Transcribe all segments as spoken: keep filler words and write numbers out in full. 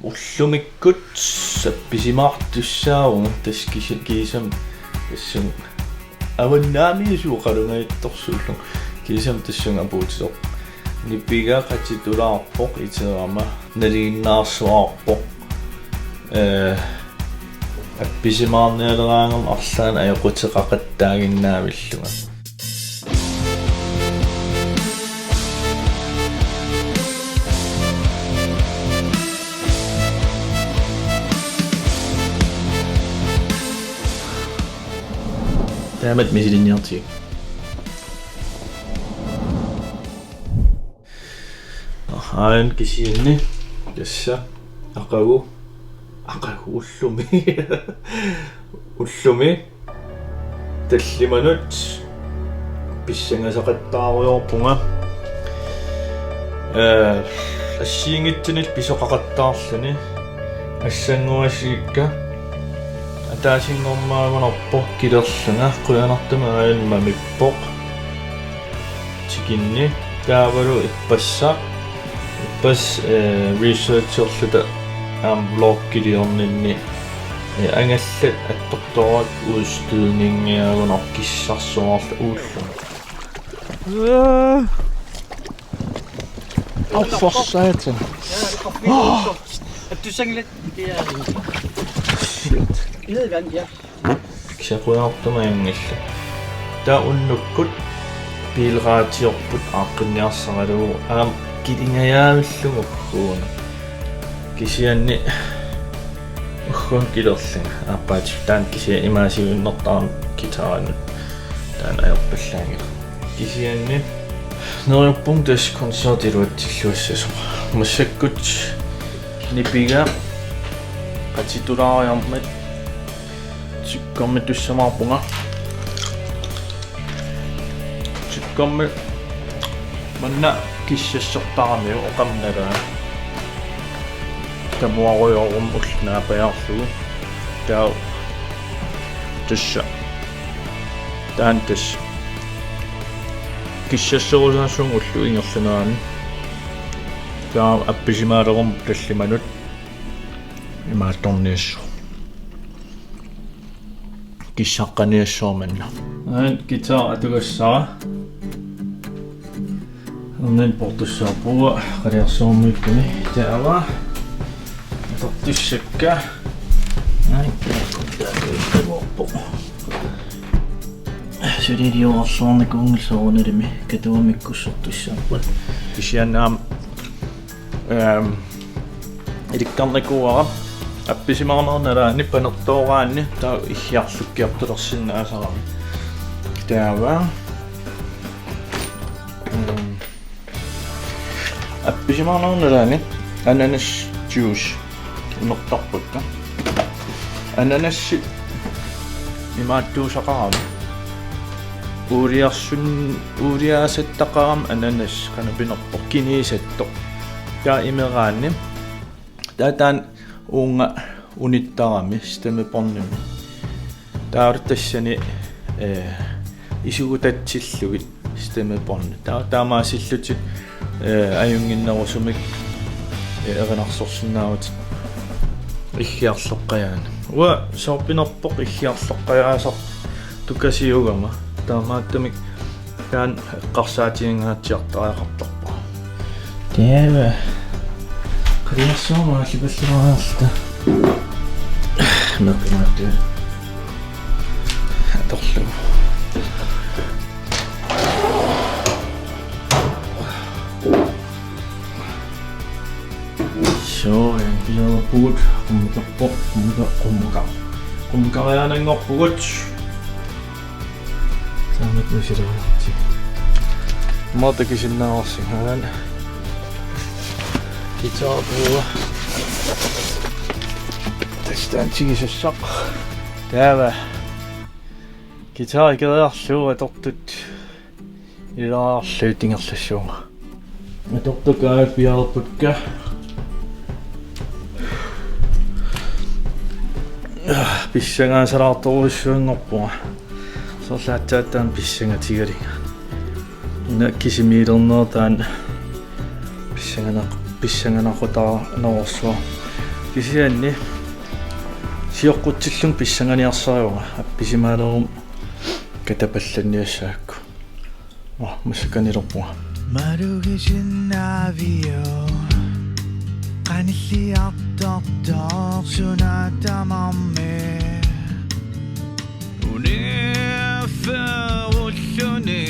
Ullumikkut appisimaartussaavunga, tassa kisi-, kiisami tassunga avannaamiusuuqalungajuttorsuullunga, kiisami tassunga apuutisoq. Nipiga qatitulaarpoq iterama, nalinginnaarsuarpoq. Ee, appisimaarnialeraangama arlaannik ajoquteqaqattaaginnaavillunga. Taamatut misilinniartigik. Aajuna kisianni tassa aqagu, aqagu ullumi. Ullumi tallimanut pissangasaqattaarujoorpunga. Ee, assigiinngitsunik pisoqaqattaarluni assannguassigikka. Ataasinngormaagunarpoq kilerlunga, qujanartumik aajuna mamippoq tikinni. Taavalu ippassaq, ippassaq, ee, researcherluta aamma vloggiliorninni, ee, angallat attortoraat udstødningiagunarpoq kissarsuarlu uullu. Au, for satan. Attussanngilat. Shit. Ned i vand, ja. Kisianni qujanartumik ajunngillat. Taava unnukkut bilradiorput aaqqinniarsaralugu aamma kilingajavillugu ugguuna. Kisianni ugguuna kilerlunga aappaatillugu, taanna kisianni imaasiinnartarami guitarinut taanna ajorpallaanngilaq. Kisianni neriuppunga tassa koncerti iluatsilluassasoq. Massakkut nipiga qatitulaariarmat sukkermik tussamaarpunga. Sukkermik manna kissassortaramiuk oqarnera. Tamuarujooruma ulloq naapajaarlugu. Taava tassa. Taanna tassa. Kissassorusaasunga ullup ingerlanerani. Taava appisimaaleruma tallimanut imaattorniassaaq. Kissaqqaniassaaq manna. Aajuna guitar atugassara. Erniinnaq portussaarpunga qaliarsuarmiikkuni. Taava atortussakka. Aajuna guitar atugassara. Suliliorarluarnikuunngilaq soorunalimi katuamik ikkussortussaapput. Kisianni aamma, ehm, ilikkarnikuuara appisimaarnera nalaani panertooraanni taava iggiarlukkiartulersinnaasarami. Taava, mm, appisimaarnera nalaani ananas juice imertarpakka. Ananassi imaattuusaqarami. Uuliarsun-, uuliaasattaqarami ananas qanoq pinerpoq, kiniisattoq. Taava imeraanni. Taava taanna uunga unittarami stemmebåndimi. Taava tassani, eh, isugutatsillugit stemmebånd. Taava taamaasillutit, eh, ajunnginnerusumik, eh, erinarsorsinnaavutit iggiarloqqajaaneq. Uanga soorpinerpoq iggiarloqqajaasartukasiugama. Taamaattumik taanna eqqarsaatiginngaatsiartariaqartarpoq. Taava. Qaliarsuarmut aallapalluariarluta. Mappimaattu. Atorlugu. Suu, ja, piareerpugut, qummukarpoq, qummuka-, qummuka-, qummukariaananngorpugut. Taamatut nusileriarti. Maata kisinnaavarsi, aana. Guitar puua. Tassa taanna tigisassaq. Taava. Guitar ikeriarlugu atortut ilaarlugu ingerlassuunga. Atortukka piareerpakka. Pissangaasalaartorujussuanngorpunga. Soorlu aatsaat taanna pissangatigalugu. Una kisimiilernera taanna pissanganaq-, pissanganaqutaanerussuaq. Kisianni sioqqutsillunga pissanganiarsarivunga, appisimaalerummik katapallanniassagakku. Nå, massakkut anilerpunga. Malugisinnaavio qanilliartortoq suna tamarmi unifferulluni.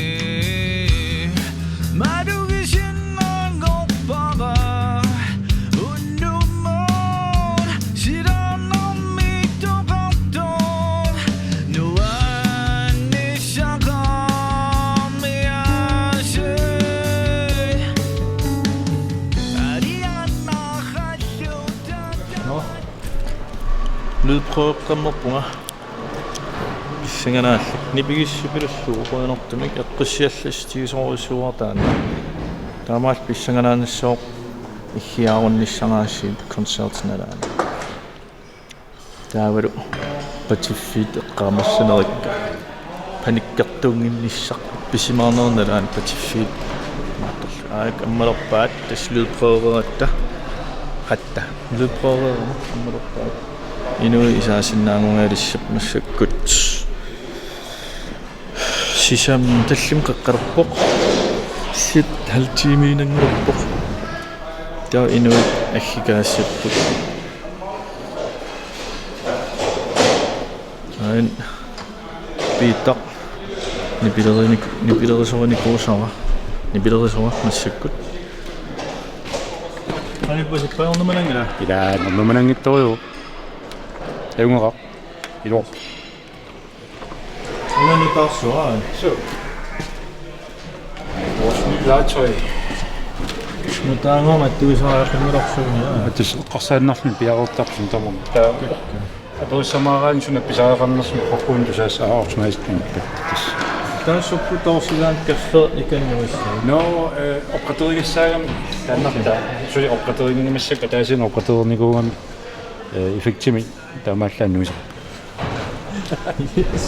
Malugisinnaanngorpara unnummut silaannarmik toqartoq nuannissaqarniassat. Nå. Lydprøveqqammerpunga. Pissanganaallugu. Nipigissupilussuuvoq qujanartumik, eqqissiallassutigisuugaluarpara taanna. Taamaallaat pissanganaanissaaq iggiaarunnissaraasiit koncertip nalaani. Taavalu patiffiit eqqaamassanerikka. Panikkertuunnginnissaq appisimaarnerata nalaani patiffiit. Aak ammalerpaat tassa lydprøveratta. Hatta. Lydprøverama ammalerpaat. Inuit isaasinnaanngorialissappat massakkut. Sisamat tallimat qeqqalerpoq. Sit halv timiinnanngulerpoq. Taava inuit aggikaassappat. Ain Piitaq nipilerinik-, nipilerisorinikuusara. Nipilerisoq massakkut. Qanippa sippaarnumananngila? Ila, numananngittorujuk. Ajunngilaq. Iluarpoq. Una nutaarsuaq. Suu. Vores nye legetøj. Nutaarnera tuisariaqanngilarsuunia. Atis eqqarsaannarluni piareertarput tamarmi. Taava. Atusamaaraanni suna pisariaqarnersoq qokkuun tusaassaaq Aarhus Night Club. Tassa. Taava sukkut toorsilaanni kaffe ikannuissaa. Nå, eh, opgraderigassaagami taannartaa. Suli opgraderinnginnamassa ataasiinnaq opgradereernikuugami, eh, effektimik taamaallaat nuisa. Yes.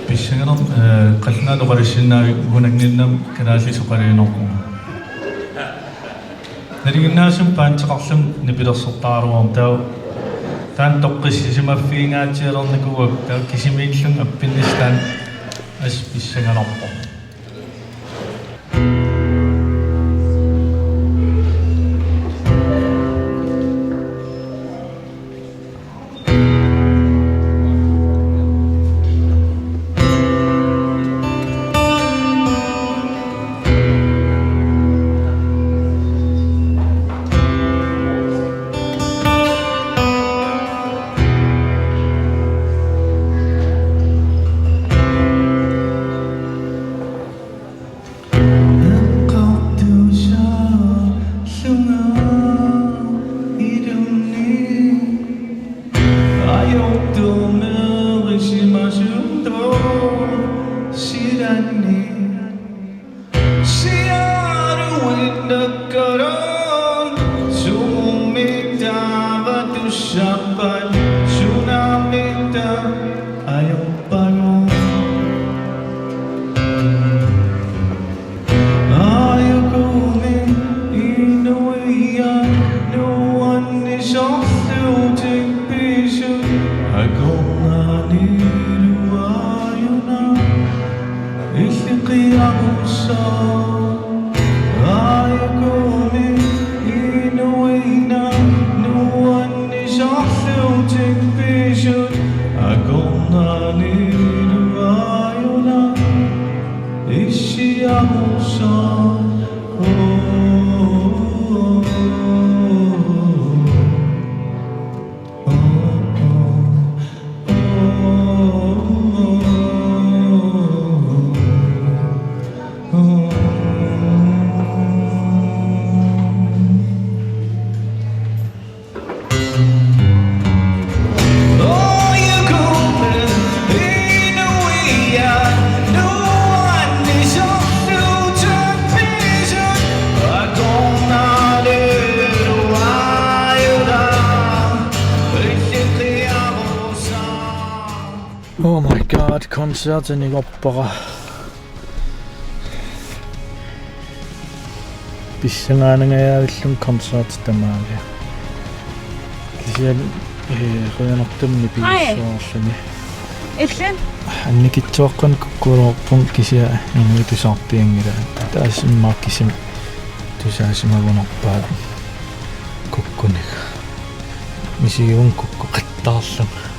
Pissanganaq, eh, qallunaatut oqalussinnaavik ukunannginnam kalaallisut oqaluginerpunga. Nalinginnaasumik paanteqarlunga nipilersortaraluarama taava taanna toqqissisimaffigingaatsialernikuuakka taava kisimiillunga appinnissaq taanna assut pissanganarpoq. Ajorpagut. Ajukumi inuiaat nuannisorlutik pisut akornannilu aajuna illiqiarussaaq. Ajukumi inuiaat nuannisorlutik pisut akornannilu aajuna issiarussaaq. Oh my god, koncertinik oppara. Pissangaaneq ajorlugu koncerti tamaavimmi. Kisianni, eh, qujanartumik pigissavarluni. Illit? Annikitsuaqqanik kukkulerpunga kisianni inuit tusarpianngilaat. Taava immaqa kisimi tusaasimagunarpaat kukkunik. Misigivunga kukkuqattaarlunga.